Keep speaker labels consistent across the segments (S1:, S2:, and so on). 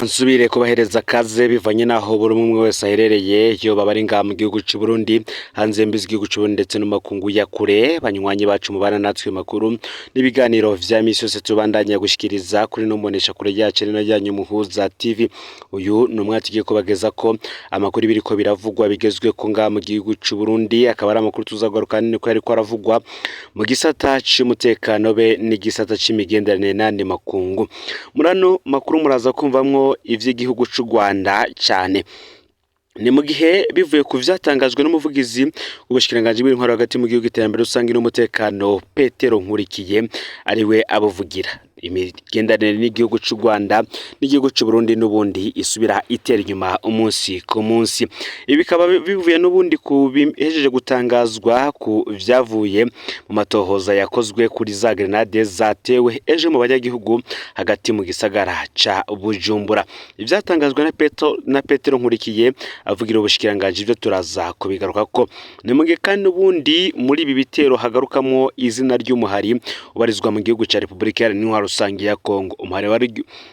S1: Nsubire kubahereza kaze bivanye naho buri umwe wese aherereye, yoba bari ngaha mu gihugu c'u Burundi, hanze y'imbizi z'igihugu c'u Burundi ndetse no mu makungu ya kure. Banywanyi bacu mubana natwe, makuru n'ibiganiro vya misi yose tubandanya gushikiriza kuri no mbonesha kure yacu rino ryanyu Muhuza TV. Uyu ni umwanya tugiye kubageza ko amakuru biriko biravugwa bigezweko ngaha mu gihugu c'u Burundi, akaba ari amakuru tuzagaruka niko yariko aravugwa mu gisata c'umutekano be n'igisata c'imigenderanire n'andi makungu. Muri ano makuru muraza kumvamwo ivy'igihugu c'u Rwanda cane. Ni mu gihe bivuye ku vyatangajwe n'umuvugizi w'ubushikiranganji bw'intwaro hagati mu gihugu, iterambere rusange n'umutekano, Petero Nkurikiye, ariwe abuvugira, imigenderanire n'igihugu c'u Rwanda n'igihugu c'u Burundi n'ubundi isubira itera inyuma umunsi ku munsi. Ibi bikaba bivuye n'ubundi ku bihejeje gutangazwa ku vyavuye mu matohoza yakozwe kuri za grenade zatewe ejo mu banyagihugu hagati mu gisagara ca Bujumbura. Ivyatangajwe na Petero Nkurikiye avugira ubushikiranganji byo turaza kubigarukako. Ni mu gihe kandi n'ubundi muri ibi bitero hagarukamwo izina ry'umuhari ubarizwa mu gihugu ca Repubulika Iharanira Intwaro Rusange ya Kongo, umuhari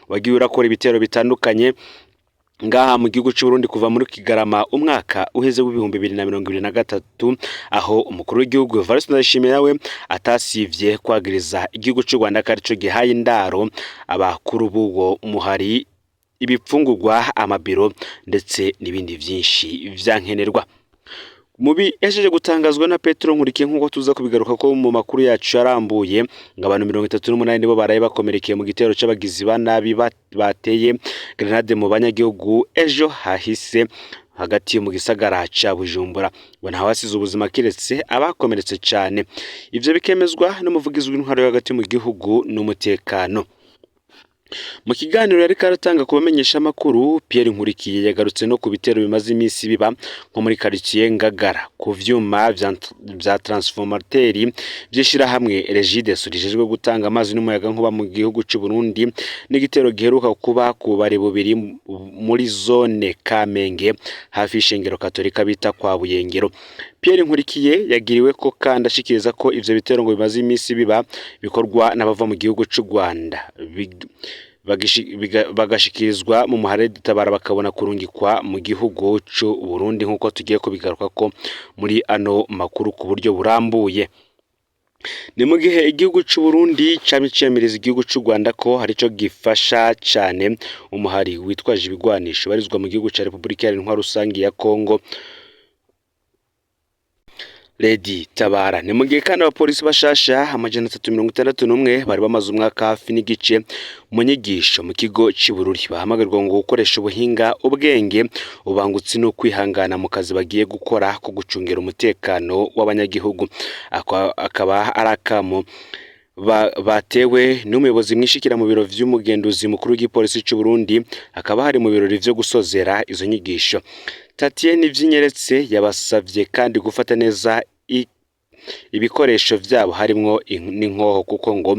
S1: wagiye urakora ibitero bitandukanye ngaha mu gihugu c'u Burundi kuva muri Kigarama umwaka uheze w'2023, aho umukuru w'igihugu Evariste Ndayishimiye nawe atasivye kwagiriza igihugu c'u Rwanda ko arico gihaye indaro abakuru b'uwo muhari, ibipfungurwa, amabiro ndetse n'ibindi vyinshi vyankenerwa. Mu bihejeje gutangazwa na Petero Nkurikiye, nk'uko tuza kubigaruka ko mu makuru yacu yarambuye, ngo abantu 38 nibo baraye bakomerekeye mu gitero c'abagizi ba nabi bateye grenade mu banyagihugu ejo hahise hagati mu gisagara ca Bujumbura. Ngo ntawasize ubuzima kiretse abakomeretse cane. Ivyo bikemezwa n'umuvugizi w'intwaro yo hagati mu gihugu n'umutekano. Mu kiganiro yariko aratanga ku bamenyeshamakuru, Pierre Nkurikiye yagarutse no ku bitero bimaze iminsi biba nko muri quartier Ngagara ku vyuma vya transformateur vy'ishirahamwe Regideso rijejwe gutanga amazi n'umuyagankuba mu gihugu c'u Burundi, n'igitero giheruka kuba ku bubare bubiri muri zone Kamenge hafi y'ishengero Katolika bita kwa Buyengero. Pierre Nkurikiye yagiriwe ko kandi ashikiriza ko ivyo bitero ngo bimaze iminsi biba bikorwa n'abava mu gihugu c'u Rwanda, bagashikirizwa mu muhare Tabara, bakabona kurungikwa mu gihugu c'u Burundi, nk'uko tugiye kubigaruka ko muri ano makuru ku buryo burambuye. Ni mu gihe igihugu c'u Burundi camye ciyamiriza igihugu c'u Rwanda ko harico gifasha cane umuhari witwaje ibigwanisho barizwa mu gihugu ca Repubulika Iharanira Intwaro Rusangi ya Kongo, Red Tabara. Ni mu gihe kandi abapolisi bashasha 361 bari bamaze umwaka hafi n'igice mu nyigisho mu kigo c'i Bururi bahamagarirwa ngo gukoresha ubuhinga, ubwenge, ubangutsi no kwihangana mu kazi bagiye gukora ko gucungira umutekano w'abanyagihugu. Akaba ari akamo batewe n'umuyobozi mwishikira mu biro vy'umugenduzi mukuru w'igipolisi c'u Burundi, hakaba hari mu birori vyo gusozera izo nyigisho. Tatienne Vyinyeretse yabasavye kandi gufata neza ibikoresho vyabo, harimwo n'inkoho, kuko ngo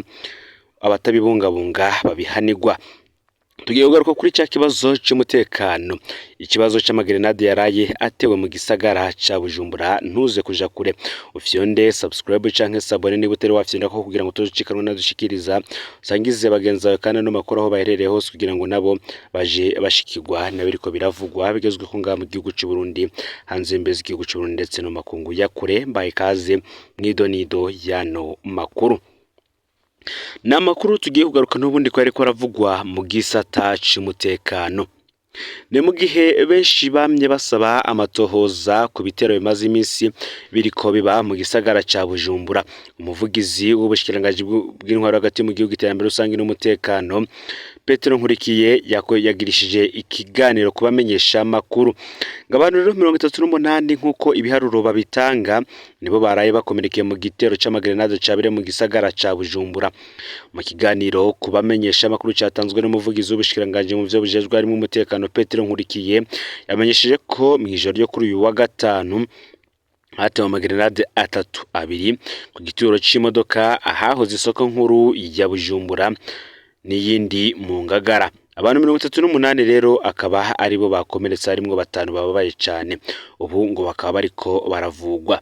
S1: abatabibungabunga babihanirwa. Tugiye kugaruka kuri ca kibazo c'umutekano, ikibazo c'amagrenade yaraye atewe mu gisagara ca Bujumbura. Ntuze kuja kure, ufyonde subscribe canke s'abonner niba utari wafyonda ko, kugira ngo tuzucikanwe nadushikiriza. Usangize bagenzi bawe kandi ano makuru aho baherereye hose, kugira ngo nabo baje bashikirwa na biriko biravugwa bigezweho ngaha mu gihugu c'u Burundi, hanze y'imbibe z'igihugu c'u Burundi ndetse no makungu ya kure. Mbaye kaze mw'idonido y'ano makuru. Ni amakuru tugiye kugaruka n'ubundi ko yariko aravugwa mu gisata c'umutekano. Ni mu gihe benshi bamye basaba amatohoza ku bitero bimaze iminsi biriko biba mu gisagara ca Bujumbura. Umuvugizi w'ubushikiranganji bw'intwaro hagati mu gihugu, iterambere rusange n'umutekano, Petero Nkurikiye, yagirishije ikiganiro ku bamenyesha makuru. Ngo abantu rero 38, nk'uko ibiharuro babitanga, nibo baraye bakomerekeye mu gitero c'amagrenade cabereye mu gisagara ca Bujumbura. Mu kiganiro ku bamenyesha makuru catanzwe n'umuvugizi w'ubushikiranganji mu vyo bujejwe harimwo umutekano, Petero Nkurikiye yamenyesheje ko mw'ijoro ryo kuri uyu wa gatanu hatewe amagrenade atatu, abiri ku gituro c'imodoka ahahoze isoko nkuru ya Bujumbura n'iyindi mu Ngagara. Abantu 38 rero akaba aribo bakomeretse, harimwo batanu bababaye cane, ubu ngo bakaba bariko baravugwa.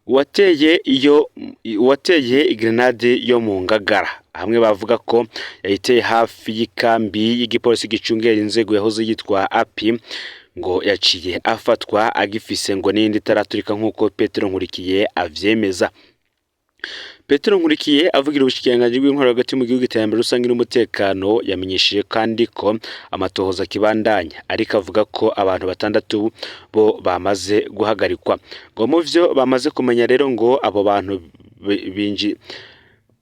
S1: Uwateye iyo Uwateye igrenade yo mu Ngagara, hamwe bavuga ko yayiteye hafi y'ikambi y'igipolisi gicungera inzego yahoze yitwa API, ngo yaciye afatwa agifise ngo n'iyindi itaraturika nk'uko Petero Nkurikiye avyemeza. Petero Nkurikiye avugira ubushikiranganji bw'intwaro hagati mu gihugu, iterambere rusange n'umutekano, yamenyesheje kandi ko amatohoza akibandanya, ariko avuga ko abantu batandatu bo bamaze guhagarikwa. Ngo mu vyo bamaze kumenya rero, ngo abo bantu binji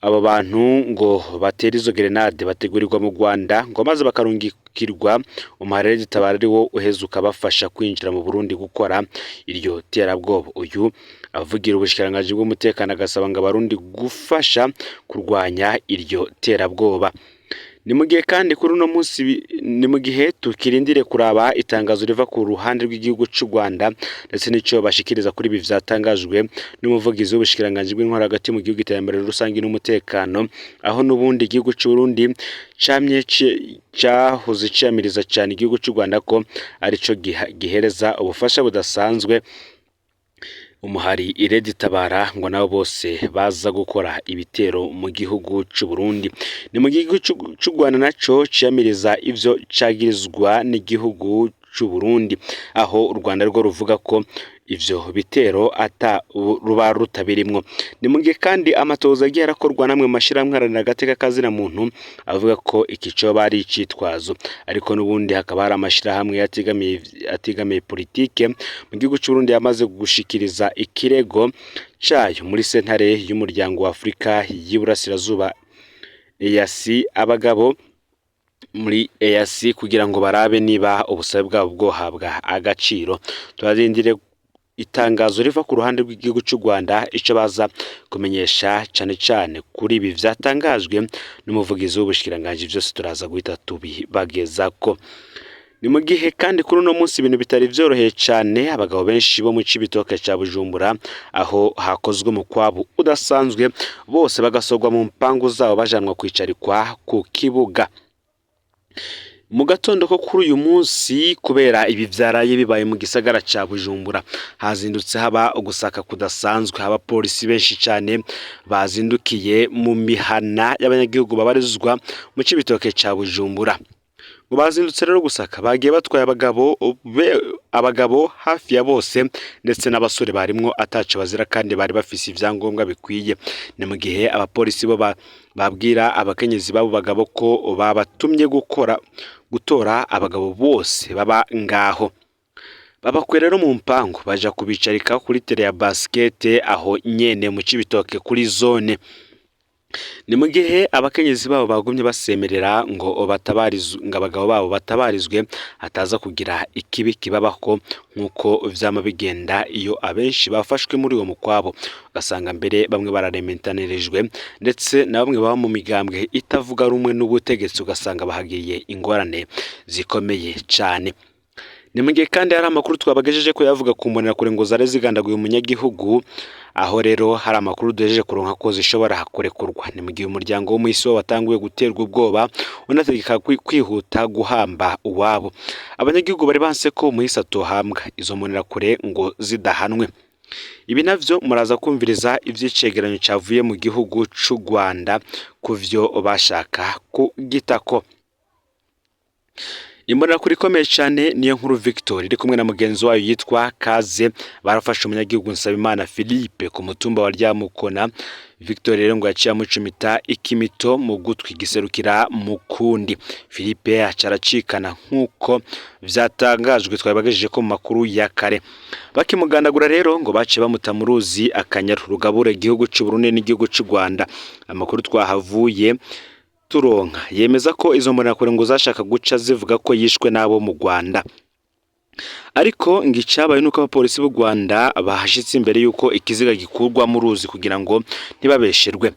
S1: abo bantu ngo batera izo grenade bategurirwa mu Rwanda, ngo maze bakarungikirwa umuharire gitabara ari wo uheza ukabafasha kwinjira mu Burundi gukora iryo terabwoba. Uyu avugira ubushikiranganji bw'umutekano agasaba ngo abarundi gufasha kurwanya iryo terabwoba. Ni mu gihe kandi kuri uno munsi, ni mu gihe tukirindire kuraba itangazo riva ku ruhande rw'igihugu c'u Rwanda ndetse n'ico bashikiriza kuri ibi vyatangajwe n'umuvugizi w'ubushikiranganji bw'intwaro hagati mu gihugu, iterambere rusange n'umutekano, aho n'ubundi igihugu c'u Burundi camye cahoze ciyamiriza cane igihugu c'u Rwanda ko arico gihereza ubufasha budasanzwe umuhari Red Tabara, ngo nabo bose baza gukora ibitero mu gihugu c'u Burundi. Ni mu gihugu c'u Rwanda naco ciyamiriza ivyo cagirizwa n'igihugu c'u Burundi, aho u Rwanda rwo ruvuga ko ivyo bitero ata ruba rutabirimwo. Ni mu gihe kandi amatohoza agiye arakorwa n'amwe mu mashirahamwe aharanira agateka kazina muntu avuga ko iki coba ari icitwazo, ariko n'ubundi hakaba hari amashirahamwe ategamiye politike mu gihugu c'u Burundi yamaze gushikiriza ikirego cayo muri sentare y'umuryango wa Afrika y'Iburasirazuba EAC, abagabo muri EAC, kugira ngo barabe niba ubusabe bwabo bwohabwa agaciro. Turarindire itangazo riva ku ruhande rw'igihugu c'u Rwanda, ico baza kumenyesha cane cane kuri ibi vyatangajwe n'umuvugizi w'ubushikiranganji, vyose turaza guhita tubibagezako. Ni mu gihe kandi kuri uno munsi ibintu bitari vyoroheye cane abagabo benshi bo mu Cibitoke ca Bujumbura, aho hakozwe umukwabu udasanzwe, bose bagasorwa mu mpangu zabo bajanwa kwicarikwa ku kibuga mu gatondo ko kuri uyu munsi. Kubera ibi vyaraye bibaye mu gisagara ca Bujumbura, hazindutse haba ugusaka kudasanzwe, abapolisi benshi cane bazindukiye mu mihana y'abanyagihugu babarizwa mu Cibitoke ca Bujumbura. Ngo bazindutse rero gusaka, bagiye batwaye abagabo hafi ya bose ndetse n'abasore barimwo ataco bazira kandi bari bafise ivyangombwa bikwiye. Ni mu gihe abapolisi bo babwira abakenyezi b'abo bagabo ko babatumye gukora gutora abagabo bose baba ngaho. Babakuye rero mu mpangu baja kubicarika kuri terrain ya basket aho nyene mu Cibitoke kuri zone. Ni mu gihe abakenyezi babo bagumye basemerera ngo batabarizwe, ngo abagabo babo batabarizwe hataza kugira ikibi kibabako, nk'uko vyama bigenda iyo abenshi bafashwe muri uwo mukwabo, ugasanga mbere bamwe bararementanirijwe, ndetse na bamwe baba mu migambwe itavuga rumwe n'ubutegetsi ugasanga bahagiriye ingorane zikomeye cane. Ni mu gihe kandi hari amakuru twabagejeje ko yavuga ku mbonerakure ngo zari zigandaguye umunyagihugu, aho rero hari amakuru duhejeje kuronka ko zishobora kurekurwa. Ni mu gihe umuryango w'umuhisi wo watanguye guterwa ubwoba, unategeka kwihuta guhamba uwabo. Abanyagihugu bari banse ko umuhisi atohambwa izo mbonerakure ngo zidahanwe. Ibi navyo muraza kumviriza ivy'icegeranyo cavuye mu gihugu c'u Rwanda kuvyo bashaka kugitako. Imbonerakure ikomeye cane niyo nkuru Victor iri kumwe na mugenzi wayo yitwa Kaze barafashe umunyagihugu Nsabimana Philippe ku mutumba wa Ryamukona. Victor rero ngo yaciye amucumita ikimito mu gutwi giserukira mu kundi, Philippe aca aracikana nk'uko vyatangajwe twabibagejeje ko mu makuru ya kare. Bakimugandagura rero ngo baciye bamuta mu ruzi Akanyaru rugabura igihugu c'u Burundi n'igihugu c'u Rwanda. Amakuru twahavuye turonka yemeza ko izo mbonerakure ngo zashaka guca zivuga ko yishwe n'abo mu Rwanda, ariko ngo icabaye nuko abapolisi b'u Rwanda bahashitse imbere yuko ikiziga gikurwa mu ruzi kugira ngo ntibabesherwe.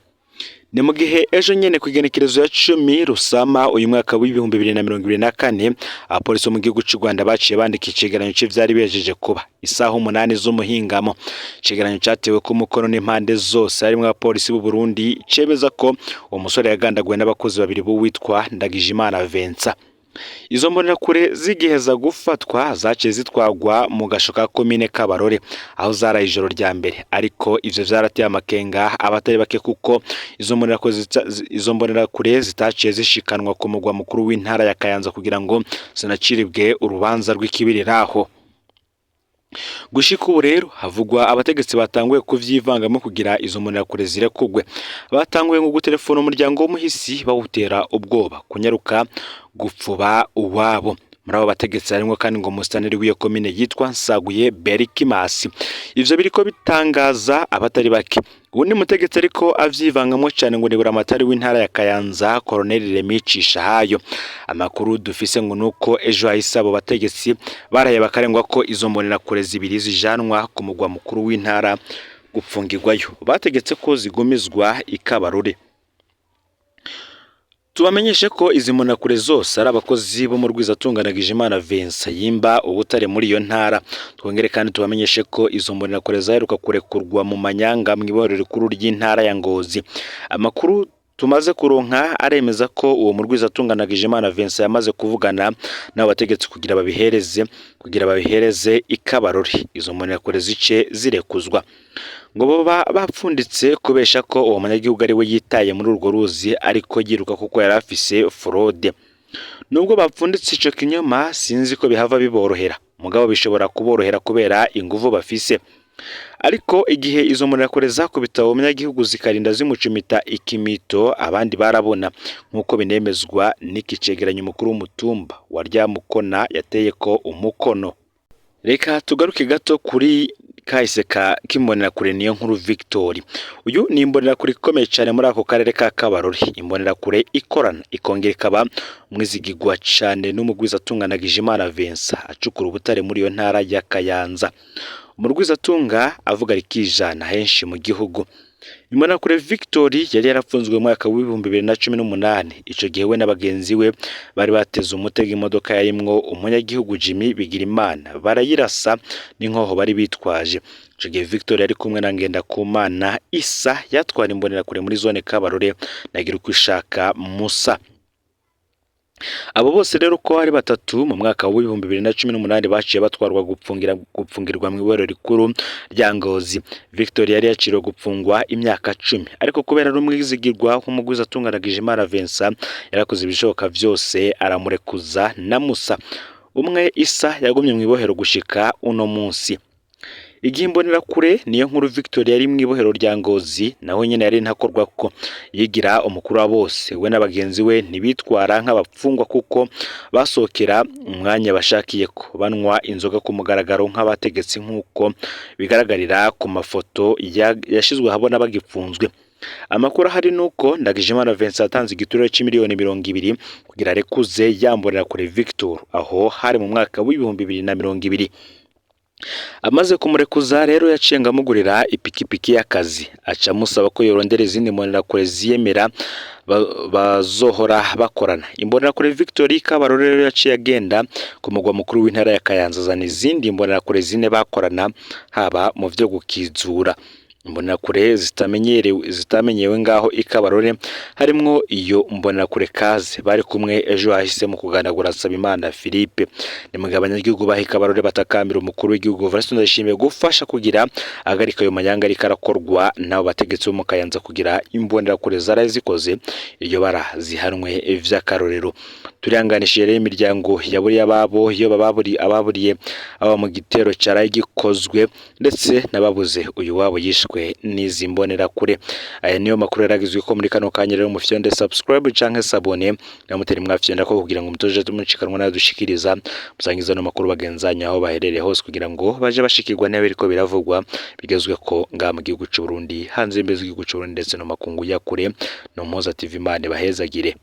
S1: Ni mu gihe ejo nyene kw'igenekerezo ya 10 Rusama uyu mwaka w'2024, abapolisi bo mu gihugu c'u Rwanda baciye bandika icegeranyo c'ivyari bihejeje kuba isaha 8 z'umuhingamo. Icegeranyo catewe ku mukono n'impande zose harimwo abapolisi b'u Burundi, cemeza ko uwo musore yagandaguwe n'abakozi babiri b'uwitwa Ndagijimana Vincent. Izo mbonerakure zigiheza gufatwa zaciye zitwagwa mu gasho ka komine Kabarore aho zaraye ijoro rya mbere, ariko ivyo vyarateye amakenga abatari bake kuko izo mbonerakure zitaciye zishikanwa ku mugwa mukuru w'intara ya Kayanza kugira ngo zinaciribwe urubanza rw'ikibiriraho. Gushika ubu rero havugwa abategetsi batanguye kuvyivangamo kugira izo mbonerakure zirekugwe. Batanguye ngo gutelefona umuryango w'umuhisi bawutera ubwoba kunyaruka gupfuba uwabo. Muri abo bategetsi harimwo kandi ngo umusitaneri w'iyo komine yitwa Nsaguye Berikimasi. Ivyo biriko bitangaza abatari bake. Uwundi mutegetsi ariko avyivangamwo cane ngo ni buramatari w'intara ya Kayanza Colonel Remy Cishahayo. Amakuru dufise ngo nuko ejo hahise abo bategetsi baraye bakarengwa ko izo mbonerakure zibiri zijanwa ku mugwa mukuru w'intara gupfungirwayo. Bategetse ko zigumizwa i Kabarore. Tubamenyeshe ko izi mbonerakure zose ari abakozi bo mu Rwizatunga Ndagijimana Vincent yimba ubutare muri iyo ntara. Twongere kandi tubamenyeshe ko izo mbonerakure zaheruka kurekurwa mu manyanga mw'ibohero rikuru ry'intara ya Ngozi. Amakuru tumaze kuronka aremeza ko uwo Murwizatunga Ndagijimana Vincent yamaze kuvugana n'abo bategetsi kugira babihereze i Kabarore, izo mbonerakure zice zirekuzwa. Ngo boba bapfunditse kubesha ko uwo munyagihugu ari we yitaye muri urwo ruzi ariko yiruka kuko yari afise forode. Nubwo bapfunditse ico kinyoma sinzi ko bihava biborohera, mugabo bishobora kuborohera kubera inguvu bafise. Ariko igihe izo mbonerakure zakubita uwo munyagihugu zikarinda zimucumita ikimito, abandi barabona, nk'uko binemezwa n'iki cegeranyo umukuru w'umutumba wa Ryamukona yateye ko umukono. Reka tugaruke gato kuri kahise ka k'imbonerakure niyo nkuru Victor. Uyu ni imbonerakure ikomeye cyane muri ako karere ka Kabarore, imbonerakure ikorana ikongera ikaba umwizigirwa cyane n'umugwizatunga Ndagijimana Vincent acukura ubutare muri iyo ntara ya Kayanza. Umurwizatunga avuga rikijana henshi mu gihugu. Imbonerakure Victor yari yarafunzwe mu mwaka w'2018. Ico gihe we na bagenzi we bari bateze umutego imodoka yarimwo umunyagihugu Jimmy Bigirimana barayirasa n'inkoho bari bitwaje. Ico gihe Victor yari kumwe na Ngendakumana Isa yatwara imbonerakure muri zone Kabarore na Girukwishaka Musa. Abo bose rero uko ari batatu mu mwaka w'2018 baciye batwarwa gupfungirwa mu ibohero rikuru rya Ngozi. Victor yari yaciriwe gupfungwa imyaka 10, ariko kubera ari umwizigirwa w'umugwizatunga Ndagijimana Vincent yarakoze ibishoboka vyose aramurekuza na Musa. Umwe Isa yagumye mu ibohero gushika uno munsi. Igihe imbonerakure niyo nkuru Victor yari mu ibohero rya Ngozi, nawe nyene yari ntakorwa ko yigira umukuru wa bose. We na bagenzi we ntibitwara nk'abapfungwa kuko basohokera umwanya bashakiye ko banywa inzoga ku mugaragaro nk'abategetsi, nk'uko bigaragarira ku mafoto yashizwe ahabona bagipfunzwe. Amakuru ahari nuko Ndagijimana Vincent yatanze igiturire c'imiliyoni 20 kugira arekuze yambonerakure Victor, aho hari mu mwaka w'2020. Amaze kumurekuza rero yaciye amugurira ipikipiki y'akazi, aca amusaba ko yorondera izindi mbonerakure ziyemera bazohora bakorana. Imbonerakure Victor Kabarore rero yaciye agenda ku mugwa mukuru w'intara ya Kayanza azana izindi mbonerakure zine bakorana haba mu vyo gukizura. Imbonerakure zitamenyewe ngaho i Kabarore harimwo iyo mbonerakure Kaze bari kumwe ejo hahise mu kuganagura Nsabimana Philippe. Ni mu gihe abanyagihugu baha i Kabarore batakambira umukuru w'igihugu Evariste Ndayishimiye gufasha kugira ahagarika ayo manyanga ariko arakorwa n'abo bategetsi bo mu Kayanza kugira imbonerakure zaraye zikoze iryo bara zihanwe vy'akarorero. Turihanganishije rero imiryango yaburiye ababo, iyo ababuriye aba mu gitero caraye gikozwe, ndetse n'ababuze uyu wabo yishwe n'izi mbonerakure. Aya niyo makuru yaragizwe ko muri kano kanya. Rero mufyonde subscribe canke s'abonner namuteri mwafyonda ko kugira ngo mutoje tumucikanwa nadushikiriza musangiza no makuru bagenzanya aho baherereye hose kugira ngo baje bashikirwa n'ibiriko biriko biravugwa bigezwe ko nga mu gihugu c'u Burundi, hanze y'imbibe z'igihugu c'u Burundi ndetse no makungu ya kure. No Mpoza TV, Imana bahezagire.